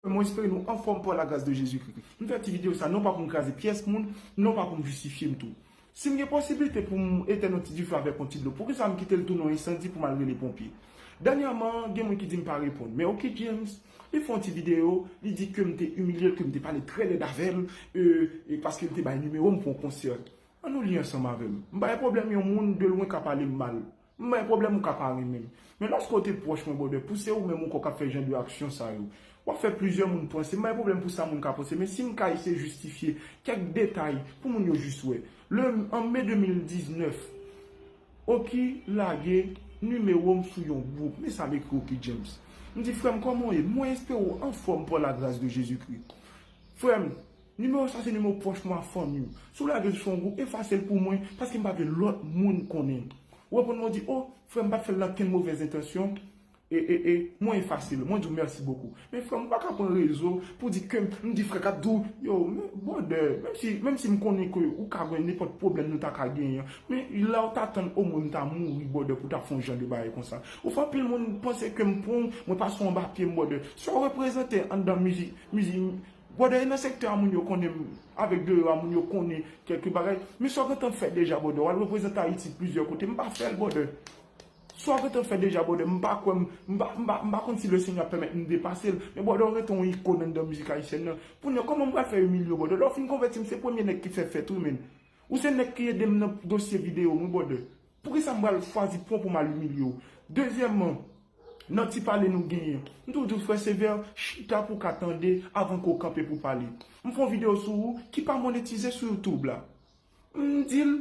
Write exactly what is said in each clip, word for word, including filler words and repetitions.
Mwen espere nou anfòm pa lagras de Jezikri. M fè ti videyo sa non pa pou m kraze pyès moun, non pa pou m jistifye m tou. Si m gen posiblite pou m etèn yon ti dife avèk yon ti dlo, poukisa m kite l tounen yon ensandi pou m al rele ponpye? Dènyèman, gen moun ki di m pa reponn. Men Oky James, li fè yon ti videyo, li di ke m te imilye l, ke m te pale trè lèd avè l, e, e paske l te bay nimewo m pou yon konsè. Ann nou li ansanm avè m. M pa gen pwoblèm yon moun de lwen ka pale m mal. M pa gen pwoblèm ou ka pa renmen m. Men lòske w te pwòch mwen, brother, pou se ou menm ankò k ap fè jan de aksyon sa yo, w ap fè plizyè moun panse. M pa gen pwoblèm pou sa moun ka panse, men si m ka eseye jistifye kèk detay pou moun yo jis wè. Le, an me de mil diznèf, Oky lage nimewo m sou yon gwoup. Men sa m ekri Oky James. M di, "Frè m, kòman w ye? Mwen espere w anfòm pa lagras de Jezikri." Frè m, nimewo sa se nimewo pwòch mwen ak fanmi m. Si w lage l sou yon gwoup, efase l pou mwen, paske m pa vle lòt moun konnen. Ou reponn mwen, w di, "O, frè m, m pa t fè l nan kenn movèz entansyon." E, e, e, mwen efase l. Mwen di w mèsi bokou. Men frè m, ou pa ka pran rezo pou di ke m, m di frè k ap di w, yo, men, brother, menm si, menm si m konnen ke ou ka gen nenpòt pwoblèm nou ta ka genyen, men la w ta tann omwen m ta mouri, brother, pou w ta fè yon jan de bagay konsa. Ou fè anpil moun panse ke m pran w, mwen pase w anba pye m, brother. Sa w reprezante anndan mizik, mizik, brother, e nan sektè a moun yo konnen m, avèk deyò a moun yo konnen kèlke bagay. Men sa w gentan fè deja, brother, w al reprezante Ayiti plizyè kote, m pa fè l, brother. Sa w gentan fè deja, brother, m pa kwè, m, m pa, m pa, m pa konn si Lesenyè ap pèmèt m depase l. Men, brother, w rete yon ikòn anndan mizik ayisyèn nan. Kounye a, kòman m pral fè imilye w, brother? Lè w fin konvèti m, se premye nèg ki fè fèt, wi, men. Ou se nèg ki ede m nan dosye videyo m, wi, brother. Poukisa m pral chwazi pran pou m al imilye w? Dezyèmman, nan ti pale nou genyen, m toujou di w, frè Sevè, chita pou w ka tande avan ke w kanpe pou pale. M fè yon videyo sou ou ki pa monetize sou YouTube la. M di l,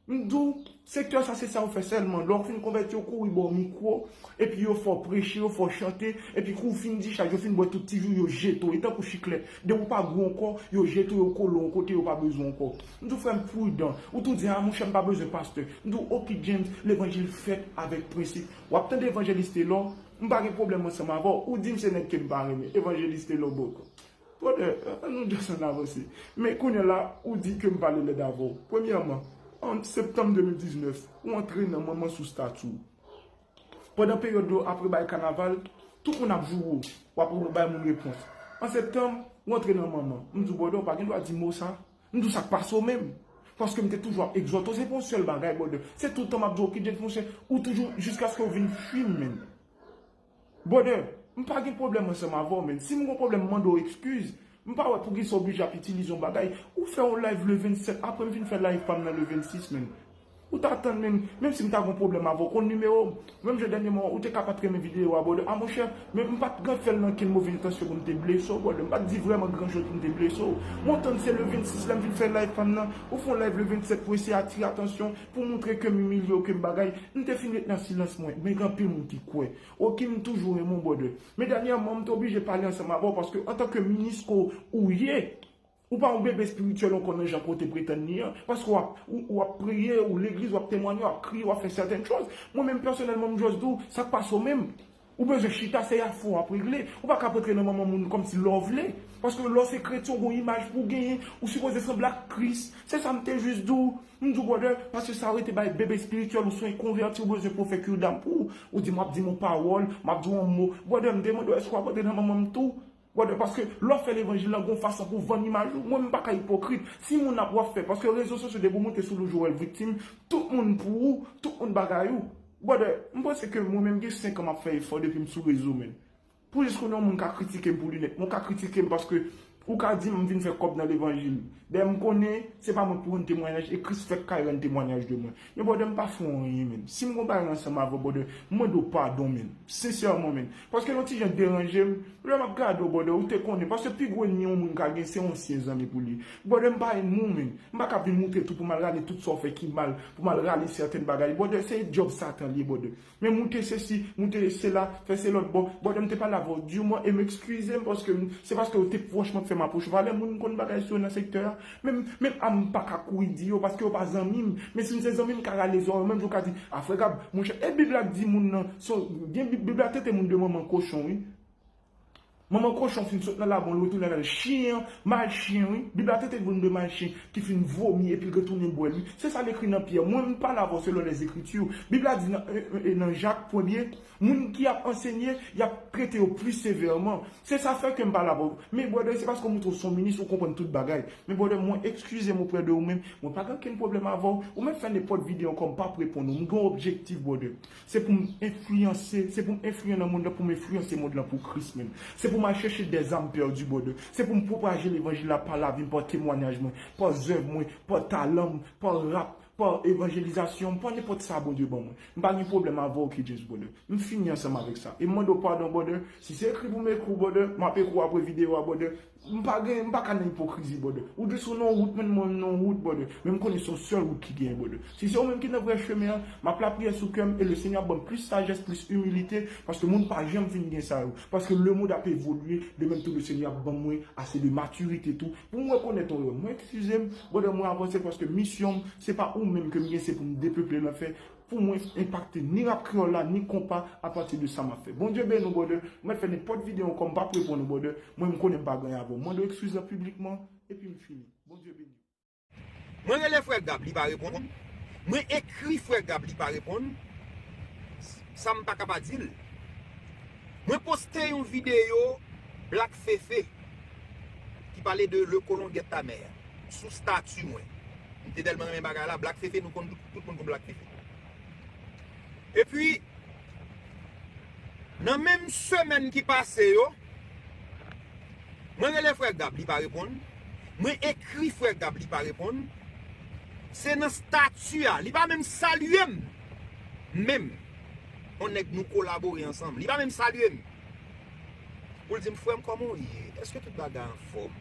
m di w, sektè sa se sa yo fè sèlman. Lè w fin konvèti, yo kouri ba w mikwo, epi yo fè w preche, yo fè w chante, epi kou w fin dichaj, yo fin bwè tout ti jou, yo jete w. E tankou chiklèt, depi w pa gou ankò, yo jete w, yo kole w yon kote, yo pa bezwen w ankò. M di w, frè m, pridan. Ou tou di, a, monchè, m pa bezwen pastè. M di w, Oky James, levanjil fèt avèk prensip. W ap tande Evanjelis Telò, m pa gen pwoblèm ansanm avè w. Ou di m se nèg ke m pa renmen. Evanjelis Telò bòkò. Brother, ann nou just ann avanse. Men kounye a la, ou di ke m pale lèd avè w. Premyèman, an septanm de mil diznèf, ou antre nan manman sou stati w. Pandan peryòd yo apre bay kanaval, tout moun ap joure w, w ap bay moun repons. An septanm, ou antre nan manman. M di w, brother, w pa gen dwa di mo sa. M di w sa k pase w menm. Paske m te toujou ap egzòte w, se pou yon sèl bagay, brother. Se tout tan m ap di w, Oky James, monchè, ou toujou, jiskaske w vin fwi m, menm. Brother, m pa gen pwoblèm ansanm avè w, men si m gon pwoblèm, m mande w ekskiz. M pa wè poukisa w oblije ap itilize yon bagay. Ou fè yon live le vennsèt, apre m vin fè live pa m nan le vennsis, men. Ou ta tann, men, menm si m ta gon pwoblèm avè w, konn nimewo m. Menm jan dènyèman, ou te ka pa t renmen videyo a, brother. A, monchè, men m pa t gen fè l nan kenn move entansyon pou m te blese w, brother. M pa t di vrèman gran choz pou m te blese w. Mwen tann se le vennsèt lè m vin fè live pa m nan. Ou fè yon live le vennsèt pou eseye atire atansyon, pou montre ke m imilye w, ke m bagay. M te fin ret nan silans mwen, men gen anpil moun ki kwè. Oky, m toujou renmen w, brother. Men dènyèman, m te oblije pale ansanm avè w, paske antanke minis ke w ye, ou pa yon bebe espirityèl ankò nan jan ke w te pretann li an. Paske w ap, ou, w ap priye, ou legliz, w ap temwanye, w ap kriye, w ap fè sèten choz. Mwen menm, pèsonèlman, m just di w, sa k pase w menm? Ou bezwen chita, se afè w ap regle. Ou pa ka ap antre nan manman moun kòmsi lè w vle. Paske lè w se kretyen, w gon imaj pou w genyen, ou sipoze sanble ak Kris. Se sa m te jis di w. M di w, brother, paske sa yo rete bay bebe espirityèl, ou se yon konvèti, ou bezwen pou yo fè kirdam pou ou. Ou di m ap di m yon pawòl, m ap di w yon mo. Brother, m te mande w èske w ap antre nan manman m tou? Brother, paske lè w fè levanjil lan, gon fason pou w vann imaj ou. Mwen, m pa ka ipokrit. Si moun ap w ap fè, paske rezo sosyo depi w moute sou Lou Joel Viktim, tout moun pou ou, tout moun bagay ou. Brother, m panse ke mwen menm gen senk an m ap fè efò depi m sou rezo, men. Pou jis kounye a, yon moun ka kritike m pou linèt. Moun ka kritike m paske ou ka di m vin fè kòb nan levanjil. Dayè, m konnen se pa mwen ki pou rann temwayaj, e Kris fèk kay rann temwayaj de mwen. Men brother, m pa fè w anyen, men. Si m gon bagay ansanm avè w, brother, m mande w padon, men. Sensèman, men. Paske yon ti jan deranje m. Lè m ap gade w, brother, ou te konnen. Paske pi gwo ènmi yon moun ka gen, se yon ansyen zanmi pou li. Brother, m pa ènmi w, men. M pa ka vin moute tou pou m al rale tout sa w fè ki mal, pou m al rale sèten bagay. Brother, se djòb Satan li ye, brother. Men moute sesi, moute sela, fè se lòt bò. Brother, m te pale avè w durement e m ekskize m paske m, se paske w te pwòch mwen k fè m apwoche w. Valè moun m konn bagay sou yo nan sektè a. Menm, menm a m pa ka kouri di yo paske yo pa zanmi m. Men si m se zanmi m, m ka rale zòrèy w, menm jan w ka di, a frè Gab, monchè, e Bib la k di moun nan, so, gen Bib, Bib la trete moun de manman kochon, wi. Manman kochon fin sot nan labou, l retounen nan chen an, mal chen, wi. Bib la trete l de mal chen ki fin vomi epi l retounen bwè l, wi. Se sa l ekri nan Pyè. Mwen, m pale avè w selon Lèzekritir. Bib la di nan, e, e, e, nan Jak premye, moun ki ap ansenye, y ap trete yo pli sevèman. Se sa fè ke m pale avè w. Men, brother, se paske w montre w se yon minis, ou konprann tout bagay. Men, brother, mwen, eskize m oprè de ou menm. Mwen pa gen okenn pwoblèm avè w. Ou mèt fè nenpòt videyo ankò, m p ap reponn ou. M gen yon objektif, brother. Se pou m enfliyanse, se pou m enfliyan nan mond lan, pou m enfliyanse mond lan pou Kris menm. Se pou m al chèche dèzam pèdi, brother. Se pou m pwopaje levanjil la pa lavi m, pa temwayaj mwen, pa zèv mwen, pa talan m, pa rap, pa evanjelizasyon m, pa nenpòt sa Bondye ban mwen. M pa gen pwoblèm avè w, K J S, brother. M fini ansanm avèk sa. E m mande w padon, brother. Si se ekri pou m ekri w, brother, m ap ekri w apre videyo a, brother. M pa gen, m pa ka nan ipokrizi, brother. Ou jis ou nan wout, mwen, mwen nan wout, brother. Men m konnen se yon sèl wout ki genyen, brother. Si se ou menm ki nan vrè chemen an, m ap lapriyè sou kè m e Lesenyè ap ban m plis sajès, plis imilite, paske moun pa janm fin gen sa yo. Paske lemonn ap evolye, de menm tou Lesenyè ap ban mwen ase de matirite tou, pou m rekonèt yon erè. Mwen eskize m, brother, mwen avanse paske misyon m, se pa ou menm ke m gen, se pou m depeple lanfè, pou mwen enpakte ni rap kreyòl la, ni konpa apati de sa m ap fè. Bondye beni w, brother. Mwen fè nenpòt videyo ankò, m p ap reponn ou, brother. Mwen, m konnen m pa gen anyen avè w. Mande w eskiz lan piblikman, epi m fini. Bondye beni w. Mwen rele frè Gab, li pa reponn. Mwen ekri frè Gab, li pa reponn. Sa m pa ka pa di l. Mwen poste yon videyo Black Fefe ki pale de Le Colon Guette Ta Mère sou stati mwen. M te tèlman renmen bagay la, Black Fefe, nou konn tout, tout moun konn Black Fefe. Epi, nan menm semèn ki pase yo, mwen rele frè Gab, li pa reponn. Mwen ekri frè Gab, li pa reponn. Se nan stati a, li pa menm salye m. Menm. On nèg nou kolabore ansanm. Li pa menm salye m. Pou l di m, "Frè m, kòman w ye? Èske tout bagay anfòm?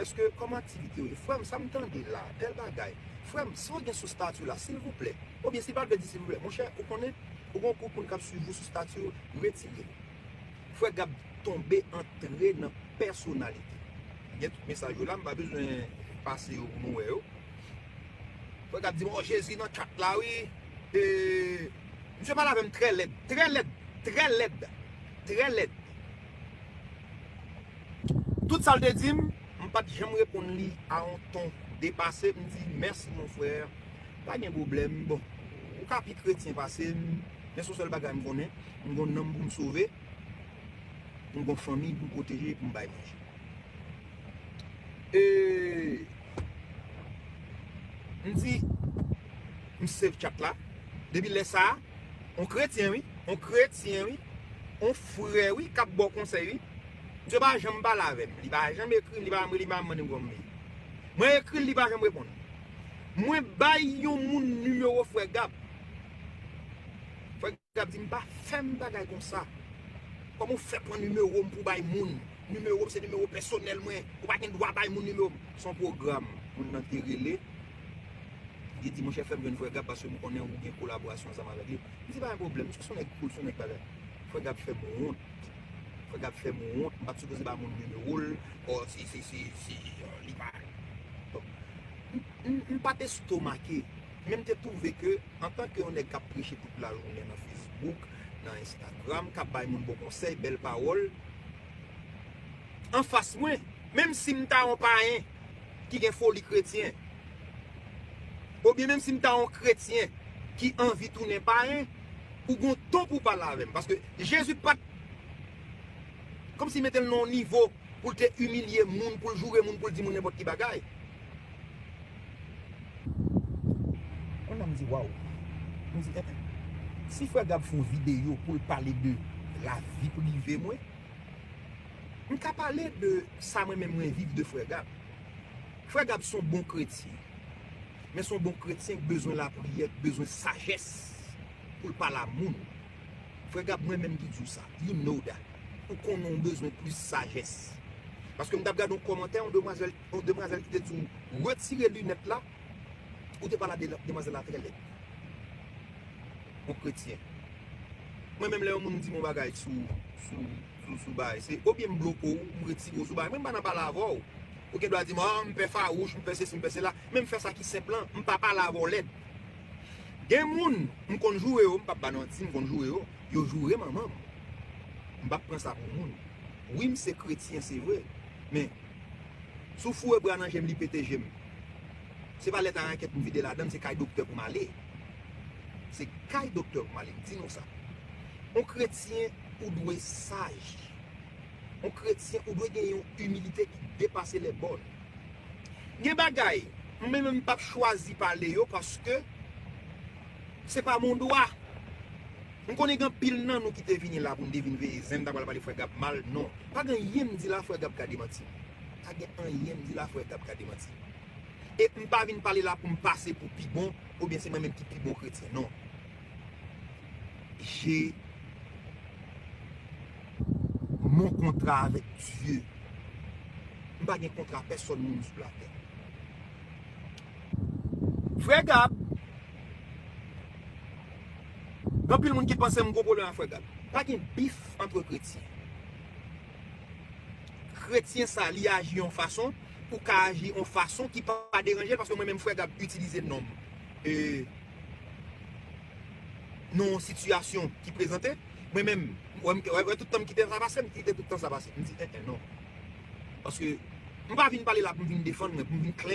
Èske, kòman aktivite yo ye? Frè m, sa m tande la, tèl bagay. Frè m, sa w gen sou stati w la, silvouplè." Oubyen si l pa t vle di silvouplè, monchè, ou konnen, ou gen yon gwoup moun k ap swiv ou sou stati w, retire l. Frè Gab tonbe antre nan pèsonalite. Gen tout mesaj yo la, m pa bezwen pase yo pou nou wè yo. Frè Gab di m, "O, Jezi nan chat la, wi." E, misye pale avè m trè lèd, trè lèd, trè lèd, trè lèd. Tout sa l te di m, m pa t janm reponn li a yon ton depase. M di, "Mèsi, mon frè. Pa gen pwoblèm. Bon, ou ka pi kretyen pase m, men se yon sèl bagay m konnen. M gon nanm pou m sove. M gon fanmi pou m pwoteje, pou m bay manje." E, m di, m save chat la. Depi lè sa a, on kretyen, wi. On kretyen, wi. On frè, wi, k ap ba w konsèy, wi. Misye pa janm pale avè m. Li pa janm ekri m, li pa janm rele m, li pa janm mande m kòman m ye. Mwen ekri l, li pa janm reponn. Mwen bay yon moun nimewo frè Gab. Frè Gab di, "M pa fè m bagay konsa. Kòman w fè pran nimewo m pou w bay moun? Nimewo m se nimewo pèsonèl mwen. Ou pa gen dwa bay moun nimewo m." Se yon pwogram moun nan te rele. Li di, "Monchè, fè m jwenn frè Gab paske m konnen ou gen kolaborasyon ansanm avèk li." M di, "Pa gen pwoblèm, misye se yon nèg cool, se yon nèg bagay." Frè Gab fè m wont. Frè Gab fè m wont. M pa t sipoze ba moun nimewo l. O, si, si, si, si, o, li pa. Bon. M, m, m pa t estomake. Men m te twouve ke, antanke yon nèg k ap preche tout lajounen nan Facebook, nan Instagram, k ap bay moun bon konsèy, bèl pawòl, anfas mwen, menm si m ta yon payen ki gen foli kretyen, oubyen menm si m ta yon kretyen ki anvi tounen payen, ou gon ton pou w pale avè m. Paske Jezi pa t kòmsi mete l nan yon nivo pou l te imilye moun, pou l joure moun, pou l di moun nenpòt ki bagay. Yon nonm di, "Waw." M di, "Eh, eh. Si frè Gab fè yon videyo pou l pale de lavi prive mwen, m ka pale de sa mwen menm mwen viv de frè Gab." Frè Gab se yon bon kretyen. Men se yon bon kretyen ki bezwen lapriyè, ki bezwen sajès pou l pale a moun. Frè Gab, mwen menm ki di w sa. You know that. Ou konnen w bezwen plis sajès. Paske m t ap gade yon kòmantè, yon demwazèl, yon demwazèl ki te di w retire linèt la, ou te pale a de-, demwazèl la trè lèd. Yon kretyen. Mwen menm lè yon moun di m yon bagay sou, sou, sou, sou bagay, se oubyen m bloke w, m retire w sou bagay. Mwen m pa nan pale avè w. Ou gen dwa di m, "Ah, m pè fawouch, m pè sesi, m pè sela." Men m fè sa ki senp lan, m pa pale avè w lèd. Gen moun, m konn joure yo, m p ap ba manti, m konn joure yo, yo joure manman m. M p ap pran sa pou moun. Wi, m se kretyen, se vre. Men, si w foure bra nan je m, li pete je m. Se pa lèt a rakèt m vide ladan l, se kay doktè pou m ale. Se kay doktè pou m ale, m di nou sa. On kretyen, ou dwe saj. On kretyen, ou dwe gen yon imilite ki depase lè bòn. Gen bagay, mwen menm m p ap chwazi pale yo paske se pa mon dwa. M konnen gen anpil nan nou ki te vini la pou n te vin veye zen, m ta pral pale frè Gab mal, non. Pa gen anyen m di la frè Gab ka demanti m. Pa gen anyen m di la frè Gab ka demanti m. E m pa vin pale la pou m pase pou pi bon, oubyen se mwen menm ki pi bon kretyen, non. J'ai mon contrat avec Dieu. M pa gen kontra pèsòn moun sou latè. Frè Gab, gen anpil moun ki panse m gwo pwoblèm ak frè Gab. Pa gen bif antre kretyen. Kretyen sa, li aji yon fason, ou ka aji yon fason ki pa deranje l, paske mwen menm frè Gab itilize non m. E, nan yon sitiyasyon ki prezante, mwen menm, wè, m- wè, wè tout tan m kite sa pase, m kite tout tan sa pase. M di, en, en, non. Paske, m pa vin pale la pou m vin defann mwen, pou m vin klenm